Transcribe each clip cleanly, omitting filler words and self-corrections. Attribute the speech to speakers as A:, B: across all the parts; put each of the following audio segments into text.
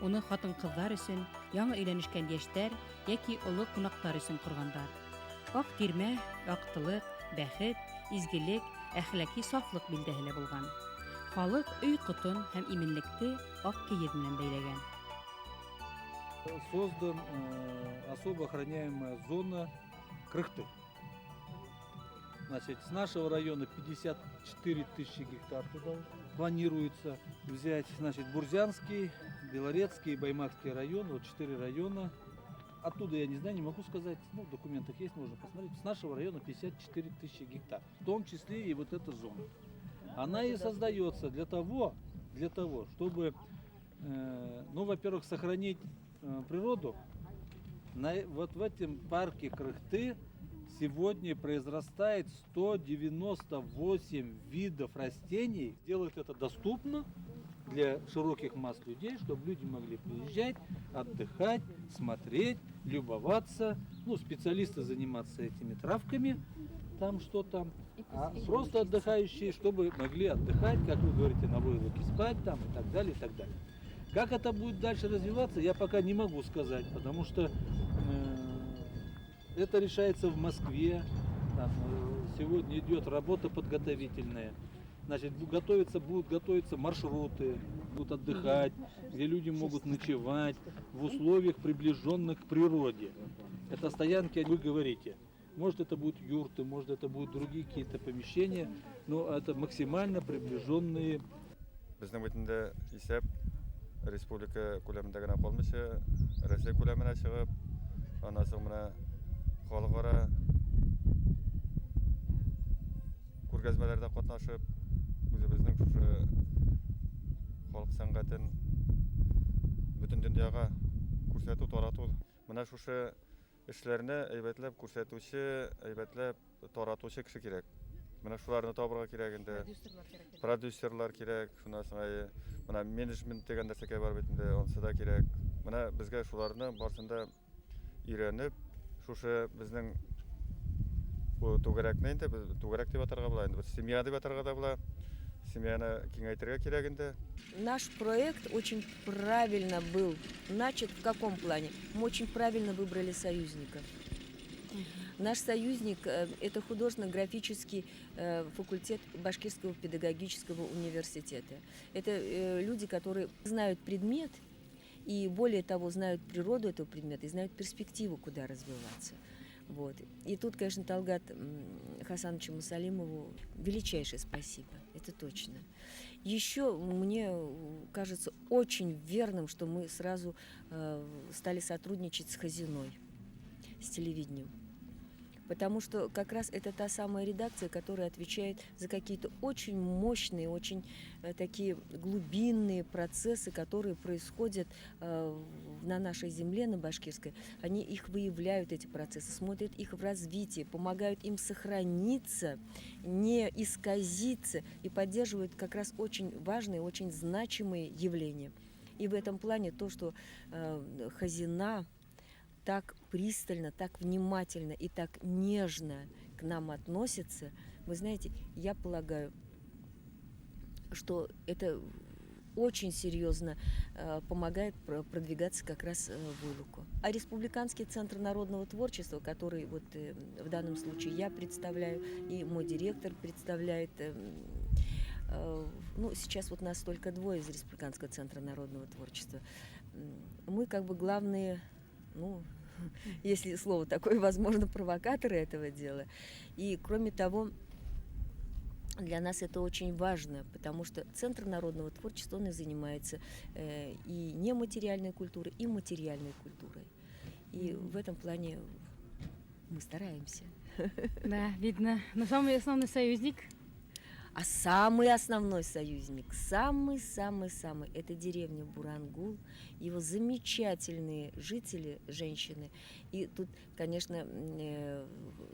A: Уны хатын-кызлар өчен, яңа өйләнешкән яшьтәр яки олы кунаклар өчен корганнар. Ак тирмә, яктылык, бәхет, изгелек, әхлаки сафлык билдәһе лә булган. Халык өй котын һәм иминлекте ак киез белән бәйләгән.
B: Создан особо охраняемая зона Крыхты. Значит, с нашего района 54 тысячи гектар туда планируется взять. Значит, Бурзянский, Белорецкий, Баймакский район, вот 4 района. Оттуда я не знаю, не могу сказать, ну, в документах есть, можно посмотреть. С нашего района 54 тысячи гектар, в том числе и вот эта зона. Она и создается для того, чтобы, ну, во-первых, сохранить природу. Вот в этом парке Крыхты сегодня произрастает 198 видов растений. Сделать это доступно для широких масс людей, чтобы люди могли приезжать, отдыхать, смотреть, любоваться. Ну, специалисты заниматься этими травками, там что там. А просто отдыхающие, чтобы могли отдыхать, как вы говорите, на войлоке спать там и так далее, и так далее. Как это будет дальше развиваться, я пока не могу сказать, потому что это решается в Москве. Там сегодня идет работа подготовительная. Значит, будут готовиться маршруты, будут отдыхать, где люди могут ночевать в условиях, приближенных к природе. Это стоянки, вы говорите. Может, это будут юрты, может, это будут другие какие-то помещения, но это максимально приближенные.
C: Безнең бит инде исәп республика күләмендә генә калмыйча, Россия күләменә чыгып, аннан соң менә халыкара күргәзмәләрдә катнашып, үзебезнең шушы халык сәнгатен бөтен дөньяга күрсәтү, тарату. Менә шушы эшләрне әйбәтләп күрсәтүче, әйбәтләп таратучы кеше кирәк. Менә шуларны табырга кирәк инде. Продюсерлар кирәк, шуннан соң әйе, менә менеджмент дигән нәрсәкәй бар бит инде, анысы да кирәк. Менә безгә шуларны барысын да өйрәнеп, шушы безнең бу түгәрәкне инде без түгәрәк дип атарга була инде, семья дип атарга да була. Семьяны киңәйтергә кирәк инде.
D: Наш проект очень правильно был начат. В каком плане? Мы очень правильно выбрали союзников. Наш союзник – это художественно-графический факультет Башкирского педагогического университета. Это люди, которые знают предмет и, более того, знают природу этого предмета и знают перспективу, куда развиваться. Вот. И тут, конечно, Талгат Хасановичу Мусалимову величайшее спасибо, это точно. Еще мне кажется очень верным, что мы сразу стали сотрудничать с Хазиной, с телевидением. Потому что как раз это та самая редакция, которая отвечает за какие-то очень мощные, очень такие глубинные процессы, которые происходят на нашей земле, на Башкирской. Они их выявляют, эти процессы, смотрят их в развитии, помогают им сохраниться, не исказиться и поддерживают как раз очень важные, очень значимые явления. И в этом плане то, что Хазина так пристально, так внимательно и так нежно к нам относится, вы знаете, я полагаю, что это очень серьезно помогает продвигаться как раз Войлоку. А Республиканский центр народного творчества, который вот в данном случае я представляю, и мой директор представляет, ну, сейчас вот нас только двое из Республиканского центра народного творчества. Мы как бы главные, ну, если слово такое возможно, провокаторы этого дела. И, кроме того, для нас это очень важно, потому что Центр народного творчества, он и занимается и нематериальной культурой, и материальной культурой. И в этом плане мы стараемся.
E: Да, видно. Но самый основной союзник?
D: А самый основной союзник, самый-самый-самый, это деревня Бурангул, его замечательные жители, женщины. И тут, конечно,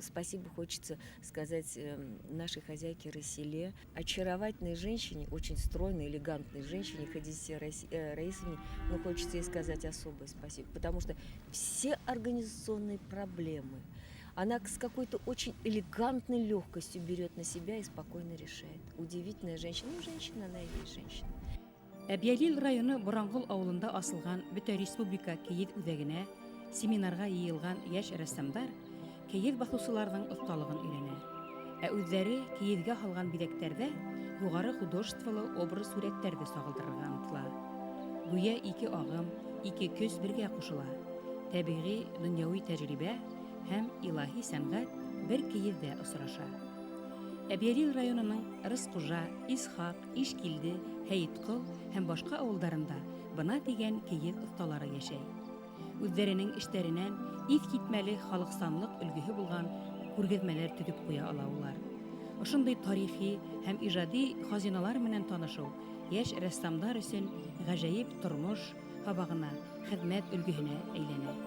D: спасибо хочется сказать нашей хозяйке Расиле, очаровательной женщине, очень стройной, элегантной женщине Хадисе Раисовне, но хочется ей сказать особое спасибо, потому что все организационные проблемы она с какой-то очень элегантной легкостью берет на себя и спокойно решает. Удивительная женщина. Ну, женщина, она и есть женщина.
A: Әбйәлил районы Боранғол ауылында асылған бөтә республика кейеҙ үҙәгенә семинарға йыйылған йәш рәссамдар кейеҙ баҫыусыларҙың оҫталығын өйрәнә. Ә үҙҙәре кейеҙгә һалған биҙәктәрҙә юғары художестволы образ һүрәттәрҙе сағылдырырға ынтыла. Гүйә ике ағым, ике көс бергә ҡушыла. Тәбиғи донъяуи тәжрибә һәм илаһи сәнғәт бер кейеҙҙә осраша. Әбйәлил районының Рысҡужа, Исхаҡ, Ишкилде, Һәйетҡол һәм башҡа ауылдарында бына тигән кейеҙ оҫталары йәшәй. Үҙҙәренең эштәренән иҫ китмәле халыҡсанлыҡ өлгөһө булған күргәҙмәләр төҙөп ҡуя ала улар. Ошондай тарихи һәм ижади хазиналар менән танышыу йәш рәссамдар өсөн ғәжәйеп тормош һабағына, хеҙмәт өлгөһөнә әйләнә.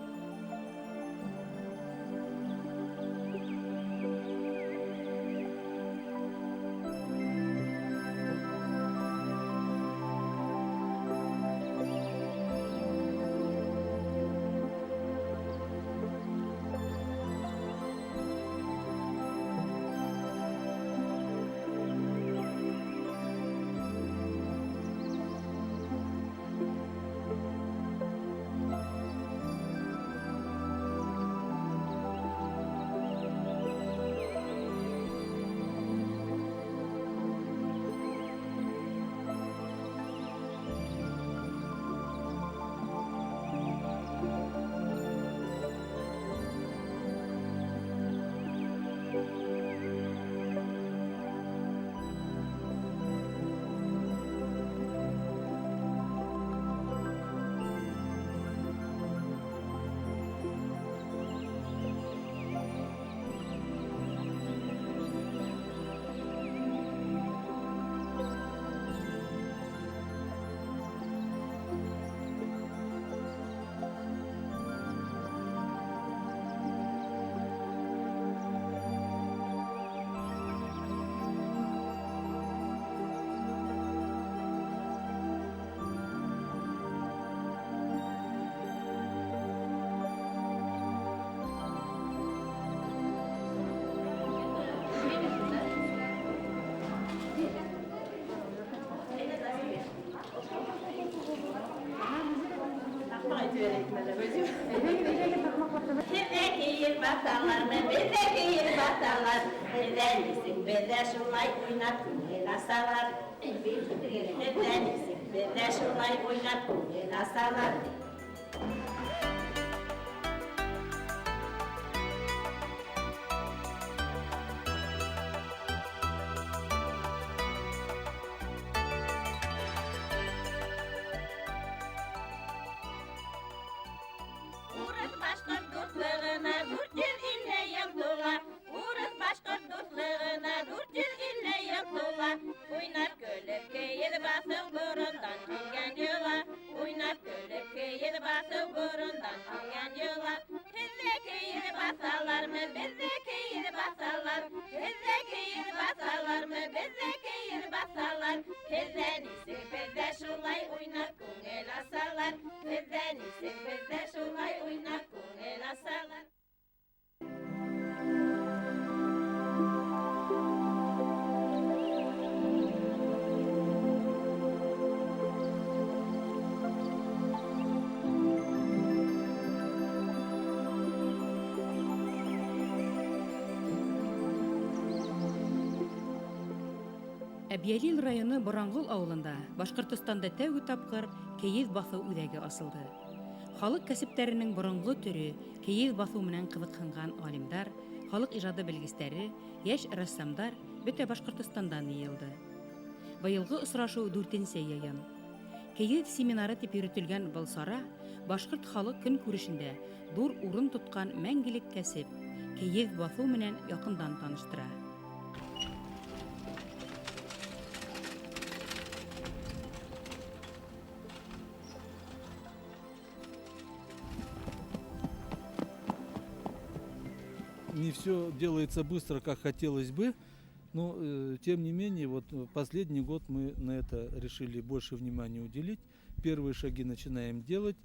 A: Әбйәлил районы Боранғол ауылында Башҡортостанда тәүге тапҡыр кейеҙ баҫыу үҙәге асылды. Халыҡ кәсептәренең боронғо төрө кейеҙ баҫыу менән ҡыҙыҡһынған ғалимдар, халыҡ ижады белгестәре, йәш рәссамдар бөтә Башҡортостандан йыйылды. Быйылғы осрашыу дүртенсе йыйын. Кейеҙ семинары тип йөрөтөлгән был сара башҡорт халыҡ көнкүрешендә ҙур урын тотҡан мәңгелек кәсеп кейеҙ баҫыу менән яҡындан таныштыра.
B: Не все делается быстро, как хотелось бы, но тем не менее, вот последний год мы на это решили больше внимания уделить. Первые шаги начинаем делать.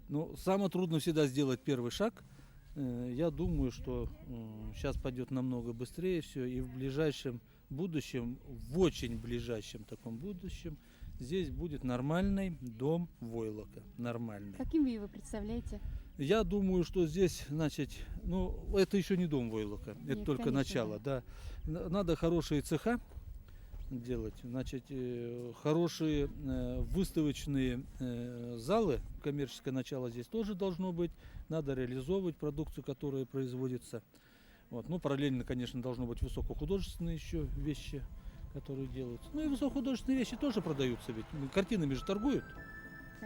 B: Но самое трудно всегда сделать первый шаг. Я думаю, что сейчас пойдет намного быстрее все, и в ближайшем будущем, в очень ближайшем таком будущем, Здесь будет нормальный дом войлока. Нормальный.
E: Каким вы его представляете?
B: Я думаю, что здесь, значит, ну, это еще не дом войлока, это
E: Нет,
B: только
E: конечно,
B: начало, да. Надо хорошие цеха делать, значит, хорошие выставочные залы, коммерческое начало здесь тоже должно быть, надо реализовывать продукцию, которая производится. Вот. Ну, параллельно, конечно, должно быть высокохудожественные еще вещи, которые делаются. Ну и высокохудожественные вещи тоже продаются ведь, ну, картинами же торгуют.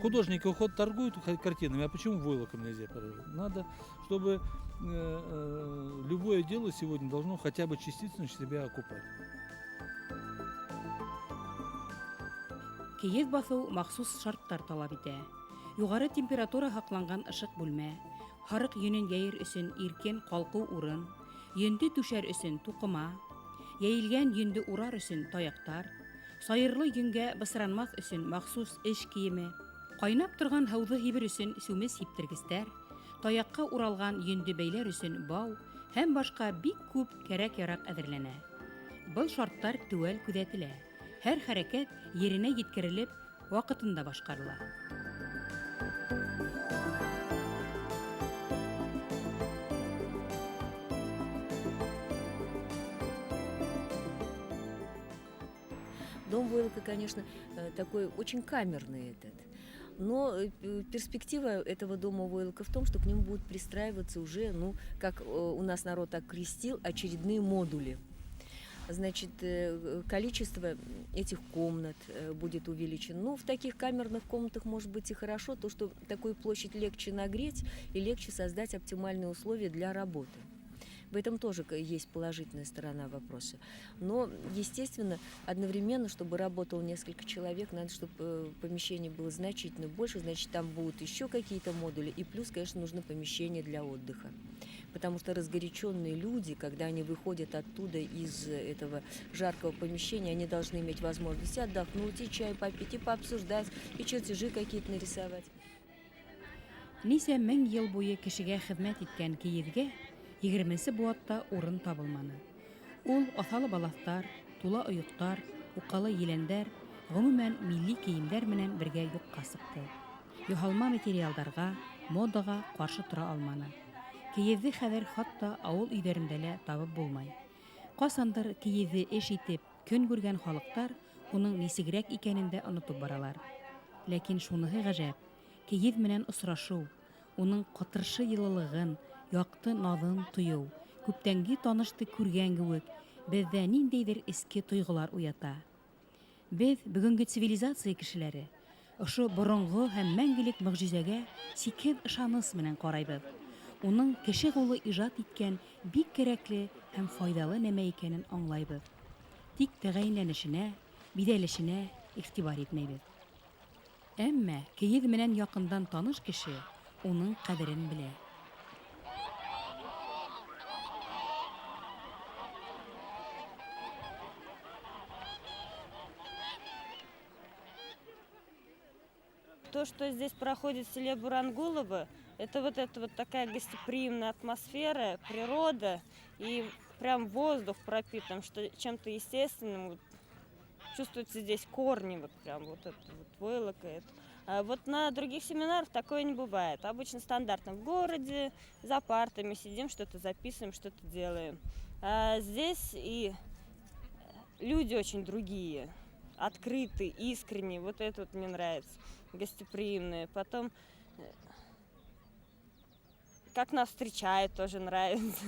B: Художники уход торгуют картинами, а почему войлоком нельзя торговать? Надо, чтобы любое дело сегодня должно хотя бы частично себя окупать.
A: Кейеҙ баҫыу махсус шарттар талап итә. Юғары температура һаҡланған ышыҡ бүлмә, һарыҡ йөнөн йәйер өсөн иркен ҡалҡыу урын, йөндө түшәр өсөн туҡыма, йәйелгән йөндө урар өсөн таяҡтар, сайырлы йөнгә бысранмаҫ өсөн махсус эш кейеме, ҡайнап торған һыуҙы һибер өсөн сүмес һиптергестәр, таяҡҡа уралған йөндө бәйләр өсөн бау һәм башҡа бик күп кәрәк-яраҡ әҙерләнә. Был шарттар теүәл күҙәтелә. Һәр хәрәкәт еренә еткерелеп, ваҡытында башҡарыла.
D: Дом войлока, конечно, такой очень камерный этот. Но перспектива этого дома войлока в том, что к нему будут пристраиваться уже, как у нас народ так крестил, очередные модули. Количество этих комнат будет увеличено. В таких камерных комнатах может быть и хорошо, то, что такую площадь легче нагреть и легче создать оптимальные условия для работы. В этом тоже есть положительная сторона вопроса. Но, естественно, одновременно, чтобы работало несколько человек, надо, чтобы помещение было значительно больше, значит, там будут еще какие-то модули. И плюс, конечно, нужно помещение для отдыха. Потому что разгоряченные люди, когда они выходят оттуда из этого жаркого помещения, они должны иметь возможность и отдохнуть, и чай попить, и пообсуждать, и чертежи какие-то нарисовать.
A: Нисә мең йыл буйы кешегә хеҙмәт иткән кейеҙгә егерменсе быуатта урын табылманы. Ул аҫалы балаҫтар, тула ойоҡтар, уҡалы еләндәр, ғөмүмән милли кейемдәр менән бергә юҡҡа сыҡты. Яһалма материалдарға, модаға ҡаршы тора алманы. Кейеҙҙе хәҙер хатта ауыл өйҙәрендә лә табып булмай. Ҡасандыр кейеҙҙе эш итеп, көн күргән халыҡтар уның нисегерәк икәнен дә онотоп баралар. Ләкин шуныһы ғәжәп, кейеҙ менән осрашыу, уның ҡытыршы йылылығын, яҡты наҙын тойоу, күптәнге танышты күргән кеүек, беҙҙә ниндәйҙер эске тойғолар уята. Беҙ бөгөнгө цивилизация кешеләре, ошо боронғо һәм мәңгелек мөғжизәгә сикһеҙ ышаныс менән ҡарайбыҙ. Уның кеше ҡулы ижад иткән бик кәрәкле һәм файҙалы нәмә икәнен аңлайбыҙ. Тик тәғәйенләнешенә, биҙәлешенә иғтибар итмәйбеҙ. Әммә кейеҙ менән яҡындан таныш кеше уның ҡәҙерен белә.
F: То, что здесь проходит в селе Бурангулово, это такая гостеприимная атмосфера, природа и прям воздух пропитан, что чем-то естественным. Чувствуются здесь корни, прям это войлока. Это. А на других семинарах такое не бывает. Обычно стандартно в городе, за партами сидим, что-то записываем, что-то делаем. А здесь и люди очень другие, открытые, искренние. Вот это мне нравится, гостеприимные. Потом, как нас встречают, тоже нравится.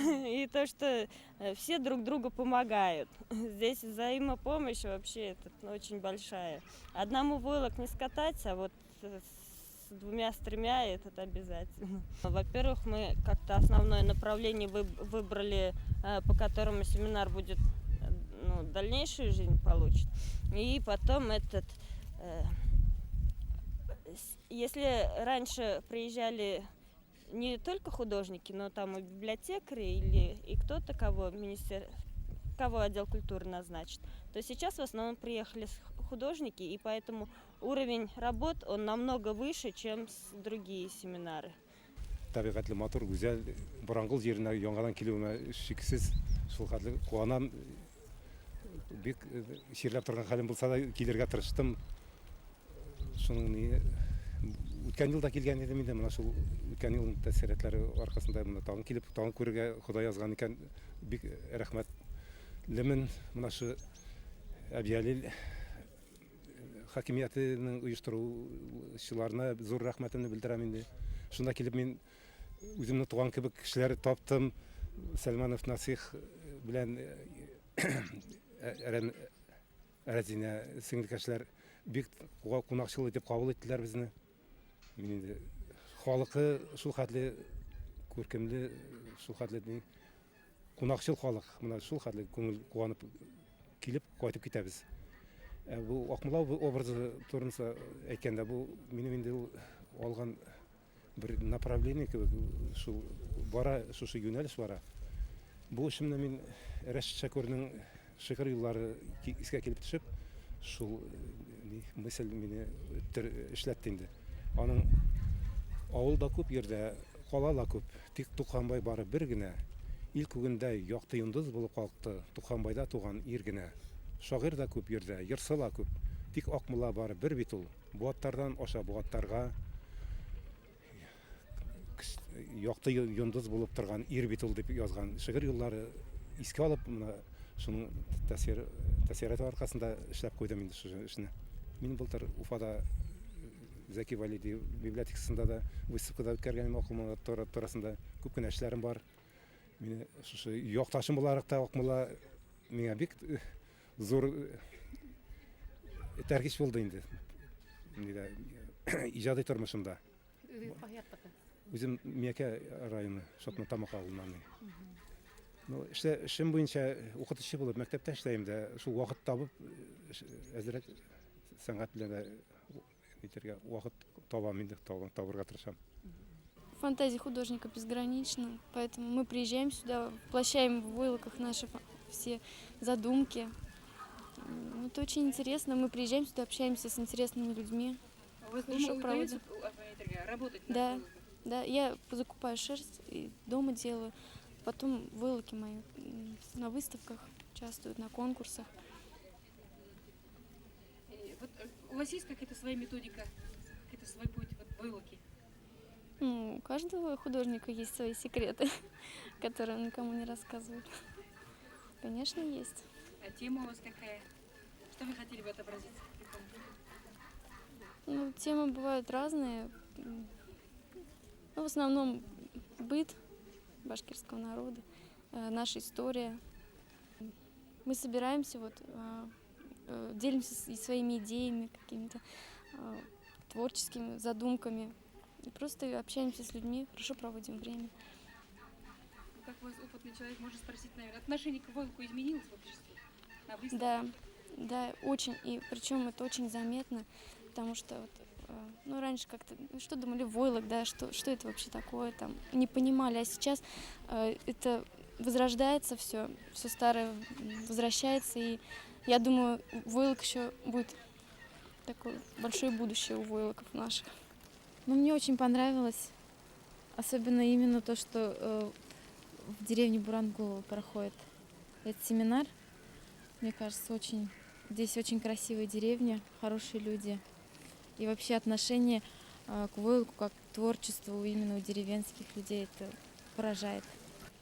F: И то, что все друг другу помогают. Здесь взаимопомощь вообще очень большая. Одному войлок не скатать, а вот с двумя, с тремя этот обязательно. Во-первых, мы как-то основное направление выбрали, по которому семинар будет дальнейшую жизнь получит. И потом если раньше приезжали не только художники, но и библиотекари или и кто-то, кого отдел культуры назначит, то сейчас в основном приехали художники, и поэтому уровень работ, он намного выше, чем другие семинары.
G: Табиғәтле матур, гүзәл Бурангул еренә яңадан килеүемә шикһеҙ шул хәтле ҡыуанам. Бик чирләп торган хәлем булса да килергә тырыштым. Шуның ни үткән елда килгән идем инде, менә шул үткән елның тәэссоратлары аркасында менә тагын килеп, тагын күрергә Ходай язган икән. Бик рәхмәтлемен менә шу Әбҗәлил хакимиятенең оештыручыларына зур рәхмәтемне белдерәм инде. Шунда килеп мин үземне туган кебек кешеләр таптым. Сәлманов Насих белән Рәзинә сеңелкәшләр бик кунакчыл итеп кабул иттеләр безне. Мин инде халкы шул хәтле күркемле, шул хәтле кунакчыл халык. Менә шул хәтле күңел куанып килеп кайтып китәбез. Ә бу Акмулла образы турында әйткәндә, бу минем инде ул алган бер направление кебек, шул бара, шушы юнәлеш бара. Бу эшемне мин Рәшит Шәкүрнең шигырь юллары искә килеп төшеп, шул мысль мине эшләтте инде. Аның авылда күп йирдә, кала ла күп, тик Тукханбай бары бер генә. Ил күгендә якты йолдыз булып калкты Тукханбайда туган ир генә. Шагыйрь дә күп йирдә, йырсы ла күп, тик Акмулла бары бер бит ул. Буаттардан аша буаттарга якты йолдыз булып торган ир бит ул дип язган шигырь юллары искә алып, менә шуның тәэсираты аркасында эшләп куйдым инде шушы эшне. Мин былтыр Уфада Зәки Вәлиди библиотекасында да выставкада үткәргән Акмулла турасында күп кенә эшләрем бар. Мине шушы якташым буларак та Акмулла миңа бик зур этәргеч булды инде. Нидә иҗади тормышымда. Үзем Миякә районы Шотма Тамак авылыннан. Ну, эшем буенча укытучы булып мәктәптә эшләйм дә, шул вакыт табып әзрәк сәнгать белән дә итәргә вакыт табам инде, табырга тырышам.
H: Фантазия художника безгранична, поэтому мы приезжаем сюда, воплощаем в войлоках наши все задумки. Это очень интересно. Мы приезжаем сюда, общаемся с интересными людьми.
E: У вас
H: Хорошо
E: дома
H: проводим.
E: удается работать над
H: Да.
E: войлоком?
H: Да, я закупаю шерсть и дома делаю. Потом войлоки мои на выставках участвуют, на конкурсах.
E: Вот у вас есть какая-то своя методика, какой-то свой путь вот, войлоки?
H: Ну, у каждого художника есть свои секреты, которые он никому не рассказывает. Конечно, есть.
E: А тема у вас какая? Что вы хотели бы отобразить?
H: Ну, темы бывают разные. Ну, в основном быт башкирского народа, наша история. Мы собираемся, вот, делимся и своими идеями, какими-то творческими задумками. И просто общаемся с людьми, хорошо проводим время.
E: Ну, как у вас опытный человек, можно спросить, наверное, отношение к войлоку изменилось в обществе? На выставке?
H: Да, очень. И причем это очень заметно, потому что вот, ну, раньше как-то, ну, что думали, войлок, да, что это вообще такое, там, не понимали, а сейчас это возрождается все, все старое возвращается, и я думаю, войлок еще будет, такое большое будущее у войлоков наших.
I: Ну, мне очень понравилось, особенно именно то, что в деревне Бурангулово проходит этот семинар. Мне кажется, очень здесь очень красивая деревня, хорошие люди. И вообще отношение к войлоку как к творчеству именно у деревенских людей, это поражает.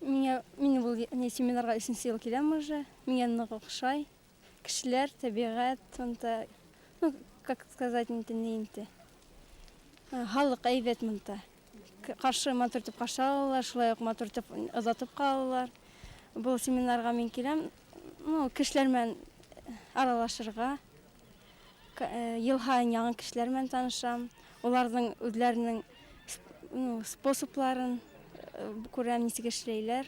J: Миңә мин был ни семинарға өсөнсө йыл киләм уже. Миңә ныҡ оҡшай. Кешеләр, тәбиғәт, бында, ну, как сказать, инде ни инде. Халыҡ әйбәт бында. Ҡаршы матур итеп ҡаршы алалар, шулай уҡ матур итеп оҙатып ҡалалар. Был семинарға мин киләм, ну, кешеләр менән аралашырға. Йыл һайын яңы кешеләр менән танышам. Уларҙың үҙҙәренең ну, способларын күрәм, нисек эшләйләр.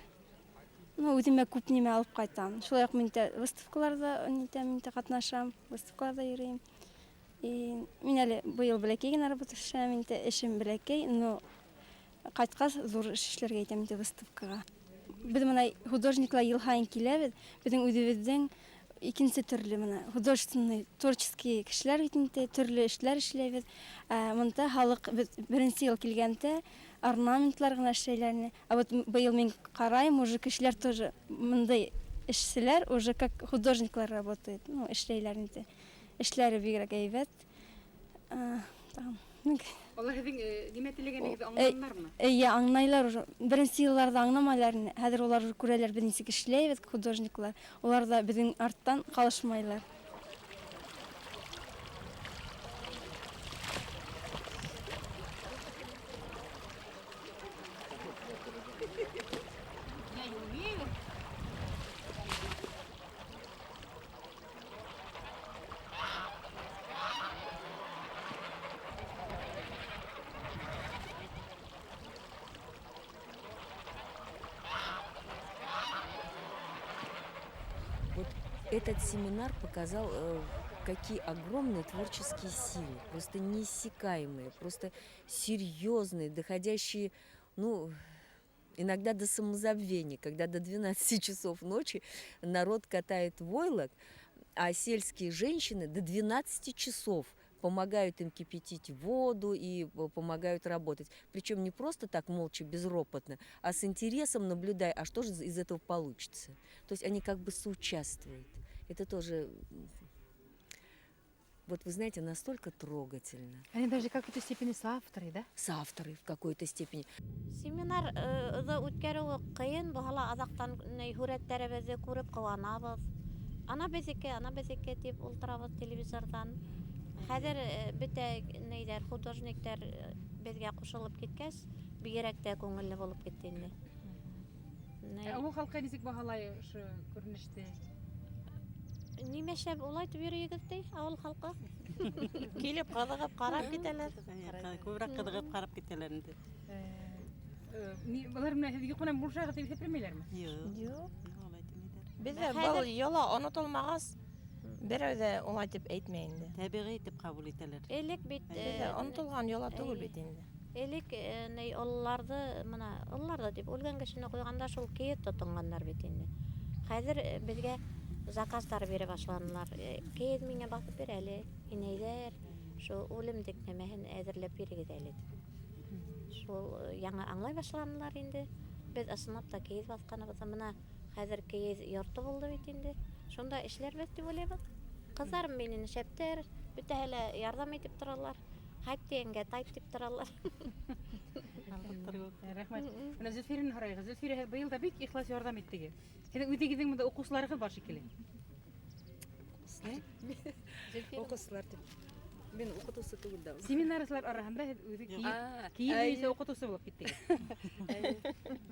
J: Ну, үҙемә күп нимә алып ҡайтам. Шулай уҡ мин дә выставкаларҙа нитәм, мин дә ҡатнашам, выставкаларҙа йөрөйөм. И мин әле быйыл бәләкәй генә работа эшләйем, инде эшем бәләкәй, но ҡайтҡас ҙур эш эшләргә итәм инде выставкаға. Беҙ бына художниклар йыл һайын киләбеҙ, беҙҙең үҙебеҙҙең икенсе төрлө бына художественный, творческий кешеләр бит инде, төрлө эшләр эшләйбеҙ. Ә бында халыҡ беҙ беренсе йыл килгәндә орнаментлар ғына эшләйләр ине. А вот быйыл мин ҡарайым, уже кешеләр тоже мындай Эшселәр уже как художниклар работают, ну, эшләйләр инде. Эшләре бигерәк әйбәт. Там,
E: Улар һеҙҙең нимә теләгәнегеҙҙе аңланылармы?
J: Эйе, аңлайлар уже. Беренсе йылларҙа аңламайлар ине. Хәҙер улар уже күрәләр, беҙ нисек эшләйбеҙ, художниклар. Улар ҙа беҙҙең арттан ҡалышмайлар.
E: Я не умею.
D: Вот этот семинар показал, какие огромные творческие силы, просто неиссякаемые, просто серьезные, доходящие, ну, иногда до самозабвения, когда до 12 часов ночи народ катает войлок, а сельские женщины до 12 часов помогают им кипятить воду и помогают работать. Причем не просто так молча, безропотно, а с интересом наблюдая, а что же из этого получится. То есть они как бы соучаствуют. Это тоже, вот вы знаете, настолько трогательно.
E: Они даже в какой-то степени соавторы, да?
D: Соавторы в какой-то степени.
K: Семинар үткәреүе ҡыйын булһа ла, аҙаҡтан һүрәттәребеҙҙе күреп ҡыуанабыҙ. Ана беҙҙеке, ана беҙҙеке тип ултырабыҙ телевизорҙан. Хәҙер бөтә нейҙәр, художниктар беҙгә ҡушылып киткәс, бигерәк тә күңелле булып китте инде.
E: Ә ул халҡы нисек баһалай ошо күренеште?
K: Нимә шәп улай тип йөрөйөгөҙ ти, ауыл халҡы?
F: Килеп ҡыҙығып ҡарап китәләр.
L: Күберәк ҡыҙығып ҡарап китәләр инде.
E: Былар менән һеҙ юҡ менән булышағыҙ тип иҫәпләмәйҙәрме?
L: Юҡ.
F: Юҡ. Беҙҙә был йола онотолмағас, берәү ҙә улай тип әйтмәй инде.
L: Тәбиғи итеп ҡабул итәләр.
K: Элек бит,
F: Беҙҙә онотолған йола түгел бит инде.
K: Элек, ни, ололарҙы, мына, ололарҙы тип үлгән кешене ҡуйғанда шул кейеҙ тотонғандар бит инде. Хәҙер беҙгә заказдар бирә башланылар. Кейеҙ миңә баҫып бир әле, инәйҙәр, шул үлемдек нәмәһен әҙерләп бирегеҙ әле тип. Шул яңы аңлай башланылар инде. Беҙ ысынлап та кейеҙ баҫҡаныбыҙҙа, мына хәҙер кейеҙ йорто булды бит инде. Шунда эшләрбеҙ тип уйлайбыҙ. Ҡыҙҙарым минең шәптәр, бөтәһе лә ярҙам итеп торалар. Хайп тигәнгә тайп тип торалар.
E: Рәхмәт. Бына Зөлфирәне һорайыҡ. Зөлфирә, һеҙ быйыл да бик ихлас ярҙам иттегеҙ. Һеҙҙең үҙегеҙҙең бында уҡыусыларығыҙ бар шикелле.
M: Уҡыусылар тип. Мин уҡытыусы түгел дә.
E: Семинарсылар араһында һеҙ үҙе кейем буйынса уҡытыусы булып киттегеҙ.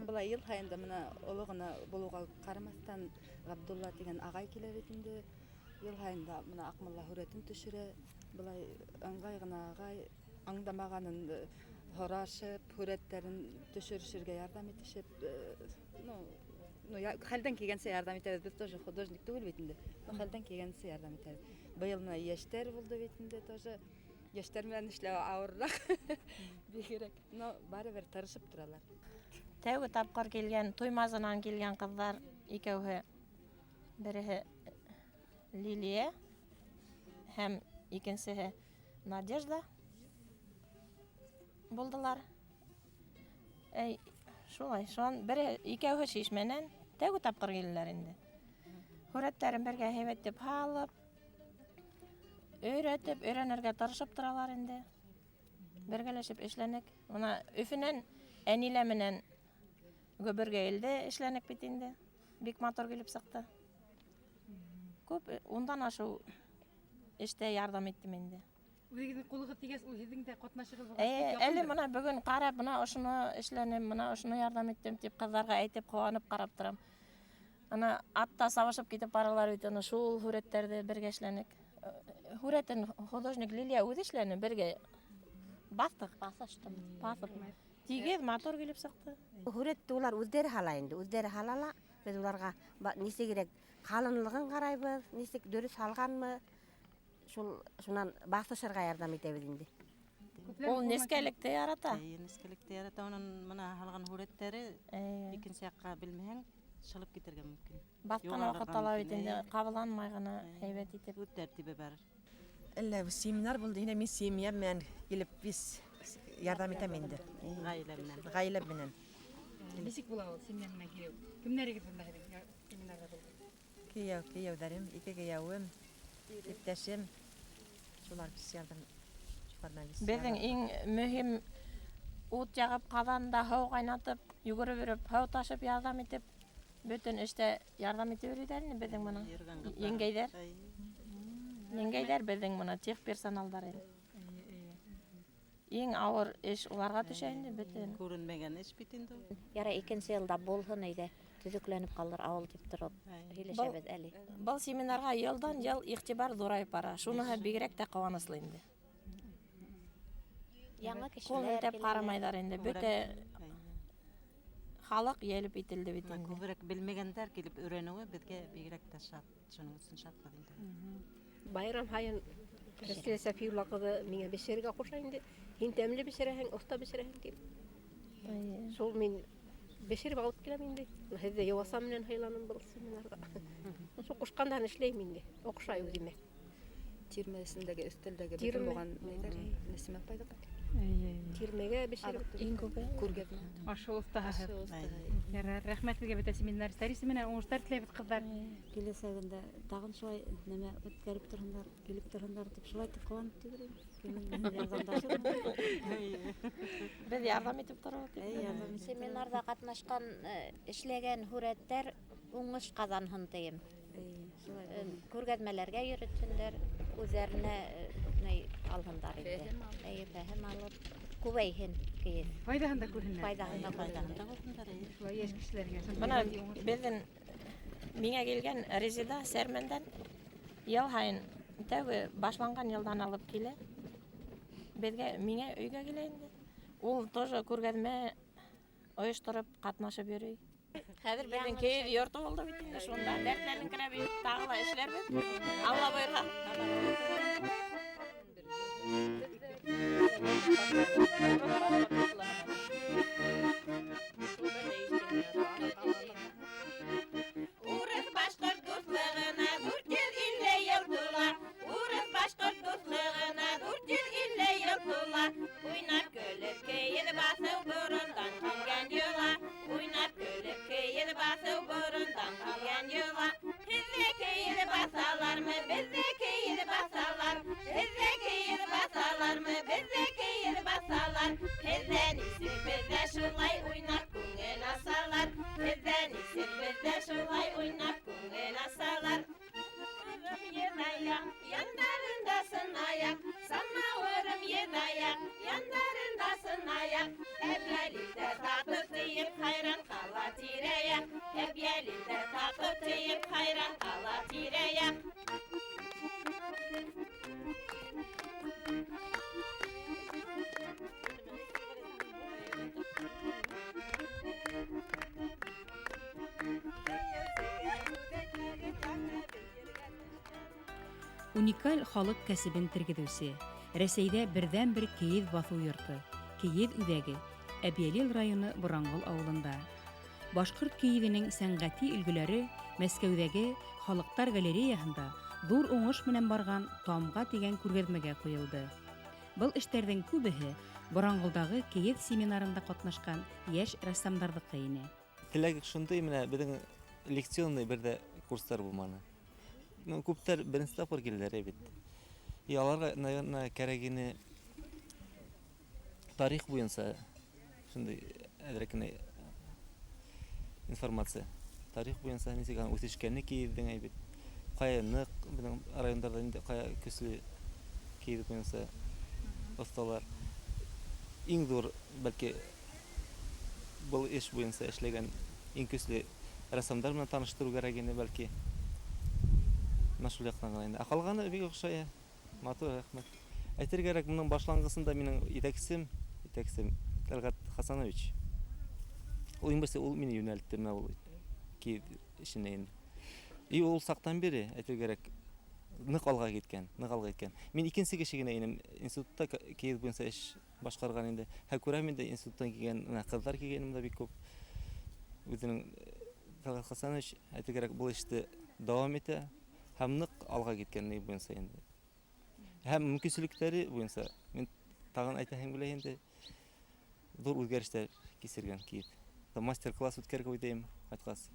M: Былай йыл һайын да мына оло ғына булыуға ҡарамаҫтан Ғабдулла тигән ағай килә бит инде. Йыл һайын да мына Аҡмулла һүрәтен төшөрә. Былай ыңғай ғына ағай аңдамағанын һорашып, һүрәттәрен төшөрөшөргә ярҙам итешеп, ну, хәлдән килгәнсә ярҙам итәбеҙ. Беҙ тоже художник түгел бит инде. Но хәлдән килгәнсә ярҙам итәбеҙ. Быйыл мына йәштәр булды бит инде тоже. Йәштәр менән эшләү ауырыраҡ. Бигерәк. Но барыбер тырышып торалар.
F: Тәүге тапҡыр килгән, Туймазынан килгән ҡыҙҙар икәүһе. Береһе Лилия һәм икенсеһе Надежда булдылар. Әй, шулай, шунан береһе, икәүһе Шишмәнән тәүге тапҡыр килделәр инде. Һүрәттәрен бергә һәйбәт итеп һалып, өйрәтеп, өйрәнергә тырышып торалар инде. Бергәләшеп эшләнек. Мына Өфөнән Әнилә менән Гөбөргәйелдә эшләнек бит инде. Бик матур килеп сыҡты. Күп ундан ашыу эштә ярҙам иттем инде.
E: Үҙегеҙҙең ҡулығыҙ тигәс, ул һеҙҙең дә ҡатнашығыҙ булған.
F: Әле мына бөгөн ҡарап, мына ошоно эшләнем, мына ошоно ярҙам иттем тип ҡыҙҙарға әйтеп, ҡыуанып ҡарап торам. Ана атта сабышып китеп баралар бит, ана шул һүрәттәрҙе бергә эшләнек. Һүрәтен художник Лилия үҙе эшләне, бергә баҫтыҡ,
K: баҫыштым,
F: баҫып. Тигеҙ, матур килеп сыҡты.
N: Һүрәтте улар үҙҙәре һала инде, үҙҙәре һала ла, беҙ уларға нисегерәк ҡалынлығын ҡарайбыҙ, нисек дөрөҫ һалғанмы, шунан баҫышырға ярҙам итәбеҙ инде.
F: Ул нескәлекте ярата.
L: Эйе, нескәлекте ярата. Унан мына һалған һүрәттәре икенсе яҡҡа белмәһәң, шылып китергә мөмкин.
F: Баҫҡан
L: Юғалырға
F: ваҡытта ла бит
L: мөмкин,
F: инде
L: эйе.
F: ҡабаланмай ғына һәйбәт итеп.
L: Үҙ тәртибе бар.
O: Әллә семинар булды, инде мин семья менән килеп бис ярҙам итәм инде.
L: Ғаилә менән.
O: Ғаилә менән.
E: Нисек була ул семья менән килеү? Кемдәрегеҙ бында һеҙҙең семинарҙа булды?
O: Кейәү, кейәүҙәрем, ике кейәүем, иптәшем. Шулар бик ярҙам, шулар менән бик
P: Беҙҙең
O: ярҙам.
P: Иң мөһим ут яғып, ҡаҙанда һыу ҡайнатып, йүгереп йөрөп, һыу ташып ярҙам итеп, бөтөн эштә ярҙам итеп йөрөйҙәр инде беҙҙең бына еңгәйҙәр. Еңгәйҙәр беҙҙең бына техперсоналдар инде. Иң ауыр эш уларға төшә инде бөтөн.
L: Күренмәгән эш бит инде ул.
K: Ярай, икенсе йылда булһын өйҙә, төҙөкләнеп ҡалыр ауыл тип тороп һөйләшәбеҙ әле.
P: Был семинарға йылдан йыл иғтибар ҙурайып бара. Шуныһы бигерәк тә ҡыуаныслы инде.
K: Яңы
P: Ҡул
K: кешеләр
P: һелтәп
K: киләләр.
P: Ҡарамайҙар инде. Бөтә халыҡ йәлеп ителде бит инде.
L: Күберәк белмәгәндәр килеп өйрәнеүе беҙгә бигерәк тә шат, шуның өсөн шатбыҙ инде.
Q: Байрам һайын Рәсилә Сәфиулла ҡыҙы миңә бешерергә ҡуша инде. Һин тәмле бешерәһең, оҫта бешерәһең тип. Шул мин бешереп алып киләм инде. Һеҙҙе йыуаса менән һыйланым был семинарҙа. Шул ҡушҡандан эшләйем инде. Оҡшай үҙемә.
M: Тирмә эсендәге өҫтәлдәге бөтөн
Q: Тирмә.
M: Булған нәйҙәр Нәсимә апайҙыҡы.
Q: Тирмәгә бешереп.
M: Иң күбе күргәҙмә.
E: Аш-һыу оҫтаһы.
M: Аш-һыу оҫтаһы.
E: Ярар, рәхмәт һеҙгә бөтә семинаристар исеменән уңыштар теләйбеҙ, ҡыҙҙар.
R: Киләсәгендә тағын шулай нәмә үткәреп торһондар, килеп торһондар тип шулай тип ҡыуанып тип.
P: Беҙ ярҙам итеп торабыҙ тип.
R: Ярҙам итеп.
K: Семинарҙа ҡатнашҡан, эшләгән һүрәттәр уңыш ҡаҙанһын тием. Күргәҙмәләргә йөрөтһөндәр, үҙҙәренә ни алһындар инде.
E: Фәһем алып.
K: Эйе, фәһем алып, күбәйһен кейеҙ.
E: Файҙаһын да күрһендәр.
K: Файҙаһын да күрһендәр.
E: Шулай йәш кешеләргә.
P: Бына беҙҙең миңә килгән Резида Сәрмәндән йыл һайын тәүге башланған йылдан алып килә. Беҙгә миңә өйгә килә инде. Ул тоже күргәҙмә ойоштороп ҡатнашып йөрөй. Хәҙер беҙҙең кейеҙ йорто булды бит инде, шунда дәртләнеңкерәп тағы ла эшләрбеҙ. Алла бойорһа. Урыҫ башҡорт дуҫлығына 450 йыл тула. Урыҫ башҡорт дуҫлығына 450 йыл тула. Уйнап көлөп кейеҙ баҫыу борондан килгән йола. Уйнап көлөп кейеҙ баҫыу борондан килгән йола. Һеҙҙә кейеҙ баҫалармы, беҙҙә кейеҙ баҫалар. Һеҙҙә кейеҙ баҫалармы, беҙҙә кейеҙ баҫалар. Һеҙҙә нисек, беҙҙә шулай уйнап күңел асалар. Һеҙҙә нисек, беҙҙә шулай уйнап күңел асалар. Йыҙаяҡ, яндарында сынаяҡ, самауырым йыҙаяҡ, яндарында сынаяҡ. Әбйәлилдә татыу тейеп хайран ҡала тирә-яҡ. Әбйәлилдә татыу тейеп хайран ҡала тирә-яҡ.
A: Уникаль халыҡ кәсебен тергеҙеүсе, Рәсәйҙә берҙән-бер кейеҙ баҫыу йорто, кейеҙ үҙәге, Әбйәлил районы Боранғол ауылында. Башҡорт кейеҙенең сәнғәти өлгөләре Мәскәүҙәге Халыҡтар галереяһында ҙур уңыш менән барған Тамға тигән күргәҙмәгә ҡуйылды. Был эштәрҙең күбеһе Боранғолдағы кейеҙ семинарында ҡатнашҡан йәш рәссамдарҙыҡы ине.
S: Теләк шундай, менә беҙҙең лекционный бер ҙә курстар булманы. Ну, күптәр беренсе тапҡыр килделәр бит. И аларға, наверное, кәрәк ине тарих буйынса шундай әҙерәк кенә информация. Тарих буйынса нисек аның үҫешкәне кейеҙҙең бит. Ҡая ныҡ беҙҙең райондарҙа инде ҡая көслө кейеҙ буйынса оҫталар. Иң ҙур, бәлки, был эш буйынса эшләгән иң көслө рәссамдар менән таныштырыу кәрәк ине, бәлки. Менә шул яҡтан ғына инде. Ә ҡалғаны бик оҡшай. Матур, рәхмәт. Әйтергә кәрәк, моның башланғысында минең етәксем Тәлғәт Хасанович. Ул иң беренсе ул мине йүнәлтте менә ул кейеҙ эшенә инде. И ул саҡтан бире, әйтергә кәрәк, ныҡ алға киткән, ныҡ алға киткән. Мин икенсе кеше генә инем институтта кейеҙ буйынса эш башҡарған инде. Һәм күрәм инде институттан килгән менә ҡыҙҙар килгән монда бик күп. Үҙенең Тәлғәт Хасанович, әйтергә кәрәк, был эште дауам итә һәм ныҡ алға киткән ни буйынса инде. Һәм мөмкинселектәре буйынса мин тағын әйтәһем килә инде, ҙур үҙгәрештәр кисергән кейеҙ. Мастер-класс үткәрергә уйлайым ҡайтҡас.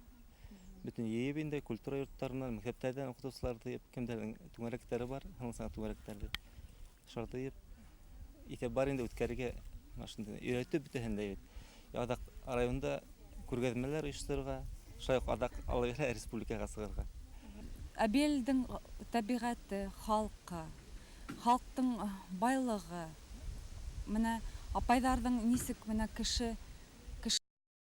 S: Бөтөн йыйып инде культура йорттарынан, мәктәптәрҙән уҡытыусыларҙы йыйып, кемдәрҙең түңәрәктәре бар, һылыу сәнғәт түңәрәктәре. Шуларҙы йыйып, иҫәп бар инде үткәрергә, шундай өйрәтеп бөтәһен дә бит. Аҙаҡ районда күргәҙмәләр ойошторорға, шулай уҡ аҙаҡ ала бирһә республикаға сығырға.
T: Әбйәлилдең тәбиғәте, халҡы, халҡтың байлығы, менә апайҙарҙың нисек менә кеше